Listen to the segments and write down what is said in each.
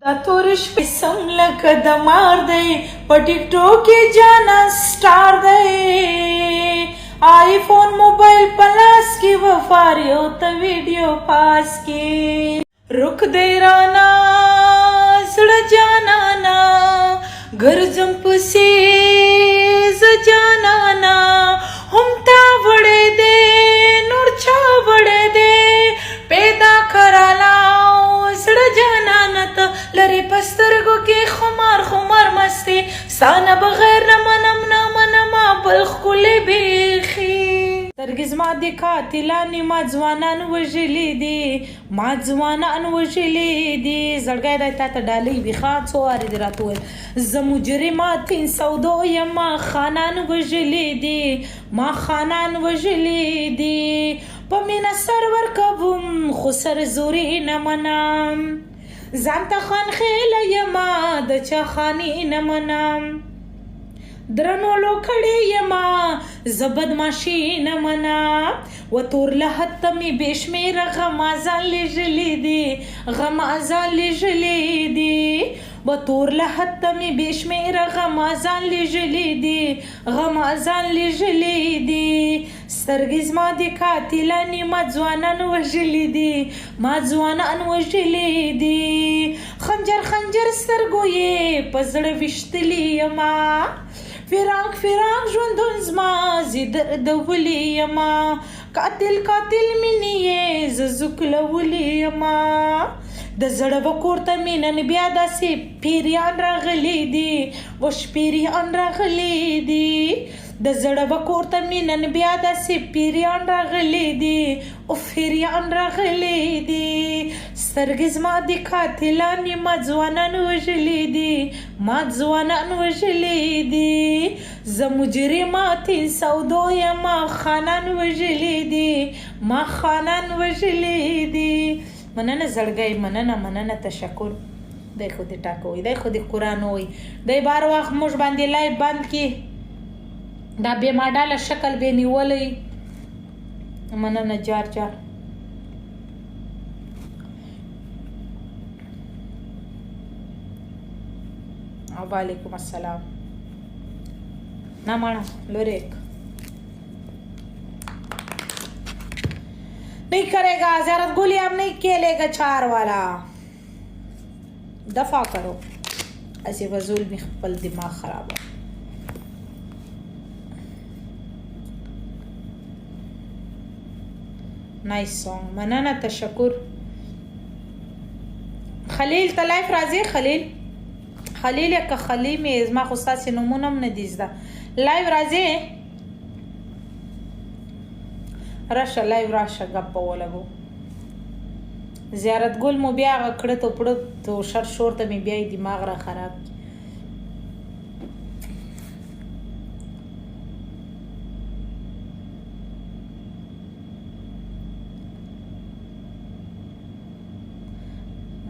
دا تورې شپې سم لکه د مار دی، په ټیک ټاک کې جانان سټار دی. آیفون موبایل په لاس کې وفار یو ته ویډیو پاس کې. رک دی رانا زړه جانانا، ګرځم پسې زه جانانا. هم تا وړی دی نور چا وړی دی، پیدا کرالا زړه جانانه. ته لرې په سترګو کې خمار خمار مستي، ستا نه بغیر نه منم نه منم بل ښکلی بیخي. سترګې زما دي قاتلانې، ما ځوانان وژلي دي، ما ځوانان وژلي دي. زړګی دی تا ته ډالۍ وي ښه، څو وارې دې راته وویل. زه مجرمه تین سودو یم، ما خانان وژلي دي، ما خانان وژلي دي. په مینه سر ورکوم خو سر زوري نه منم، ځان ته خان خېله یمه د چا خاني نه منم. درنو لوکړې یمه زه بدماشي نه منم، و تور لحد ته مې بې شمېره غمازان لېږلي دي، غمازان لېږلي دي. و تور لحد ته مې بې شمېره غمازان لېږلي دي، غمازان لېږلي دي. سترګې زما دي قاتلانې، ما ځوانان وژلي دي، ما ځوانان وژلي دي. خنجر خنجر سترګو یې په زړه ویشتلي یمه، فراق فراق ژوندون زما زه دردولي یمه. قاتل قاتل مینې یې زه زوکلولي یمه. د زړه وکور ته مې نن بیا داسې پیریان راغلي دي، وش پیریان راغلي دي. د زړه وکور ته مې نن بیا داسې پیریان راغلي دي، او پیریان راغلي دي. سترګې زما دي قاتلانې، ما ځوانان وژلي دي، ما ځوانان وژلي دي. زه مجرمه تین سودو یم، ما خانان وژلي دي، ما خانان وژلي دي. مننه زړګی، مننه مننه، تشکر. دی خو دې ټاکوي، دی خو دې قرآن وایي. دی بار وخت موږ باندې لایف بند کی، دا بې ماډاله شکل به نیولی. مننه جار جار. وعلیکم السلام. نه مانا لوريک नहीं करेगा ज़्यारत गोली, अब नहीं खेलेगा चार वाला. दफा करो ऐसे फजूल में خپل دماغ خراب. Nice song، مننه، تشکر. خلیل ته live راځي؟ خلیل، خلیل که خلیل مې، زما خو ستاسې نومونه هم نه دي زده. Live راځي؟ راشه live راشه، ګپ به ولګو. زیارت ګل مو بیا هغه کړت او پړت او شر شور ته مې بیا یې دماغ را خراب کی.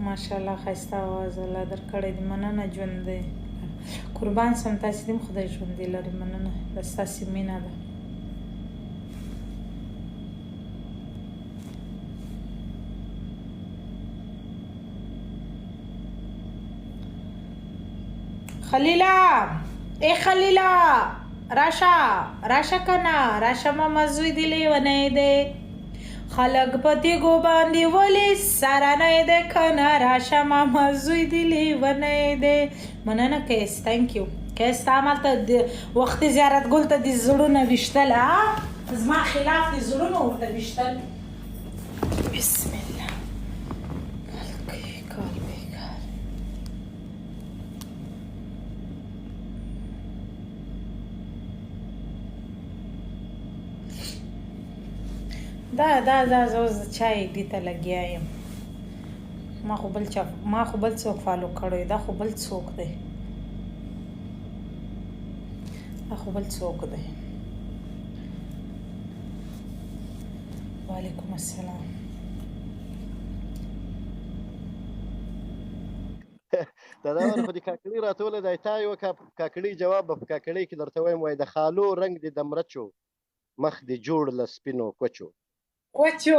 ماشاءالله، ښایسته اواز الله درکړی دی. مننه، ژوند دی، قربان سم تاسې دې خدای ژوندی لري. مننه، دا ستاسې مینه ده. خلیلا، ای خلیلا، راشه راشه کنه، راشه ماما زوی دی لیونی دی. خلک په تیګو باندې ولي سره نه دی، کنه راشه ماما زوی دی لیونی دی. مننه کیس، thank you کیس. تا مالته د وختي زیارت ګل ته د زړونه ویشتل، زما خلاف د زړونو ورته ویشتل. بسم الله، کال بیکال. دا دا دا زه اوس د چا ایډي ته لګیا یم؟ ما خو بل چا، ما خو بل څوک follow کړی. دا خو بل څوک دی، دا خو بل څوک دی. وعلیکم السلام. دا دا ور خو دې کاکړۍ راته ولې دی. تا یو کاکړۍ جواب به په کاکړۍ کې درته وایم. وای د خالو رنګ دې د مرچو، مخ دې جوړ له سپینو کوچو. کوچو.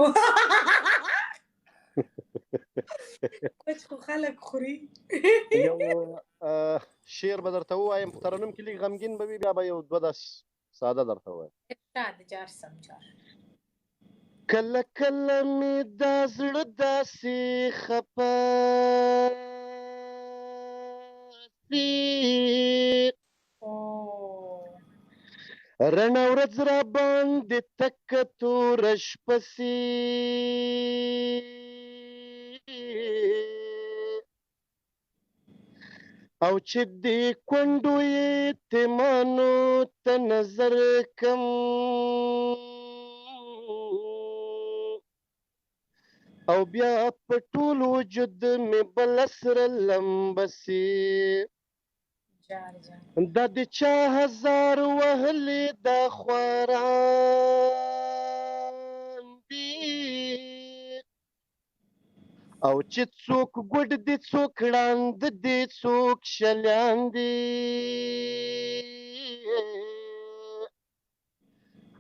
کوچ خو خلک خوري. یو شعر به درته ووایم، په ترنم کې لږ غمګین به وي، بیا به یو دوه داسې ساده درته ووایم. ارشاد جار سم جار. کله کله مې دا زړه داسې خپه سي، رڼا ورځ را باندې تکه توره شپه سي، او چې دې کونډو یتیمانو ته نظر کم، او بیا په ټول وجود مې بل سره لمبه سي. دا د چا هزار وهلې دا خواران دي، او چې څوک ګوډ دي، څوک ړاند دي، څوک شلیان دي،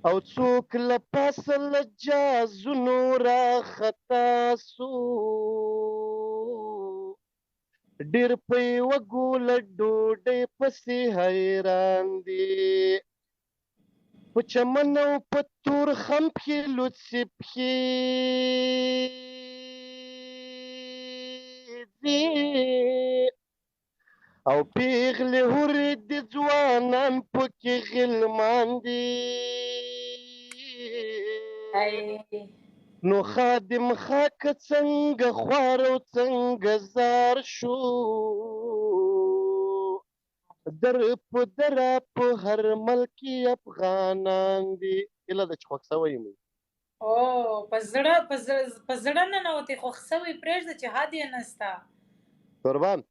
او څوک له پاسه له جازونو را خطا سو، ډېر په یوه ګوله ډوډۍ پسې حیران دي، په چمن او په تور خم پښې لوڅې پښې ځي، او پیغلې حورې دي، ځوانان پکې غلمان دي. نو خادم خاک څنګه خوار او څنګه زار شو، در په در په هر ملک افغانان دي. هیله ده چې خوښ سوی یم. او په زړه په زړه ننوتې، خوښ سوی پرېږده چې حد یې نسته. قربان.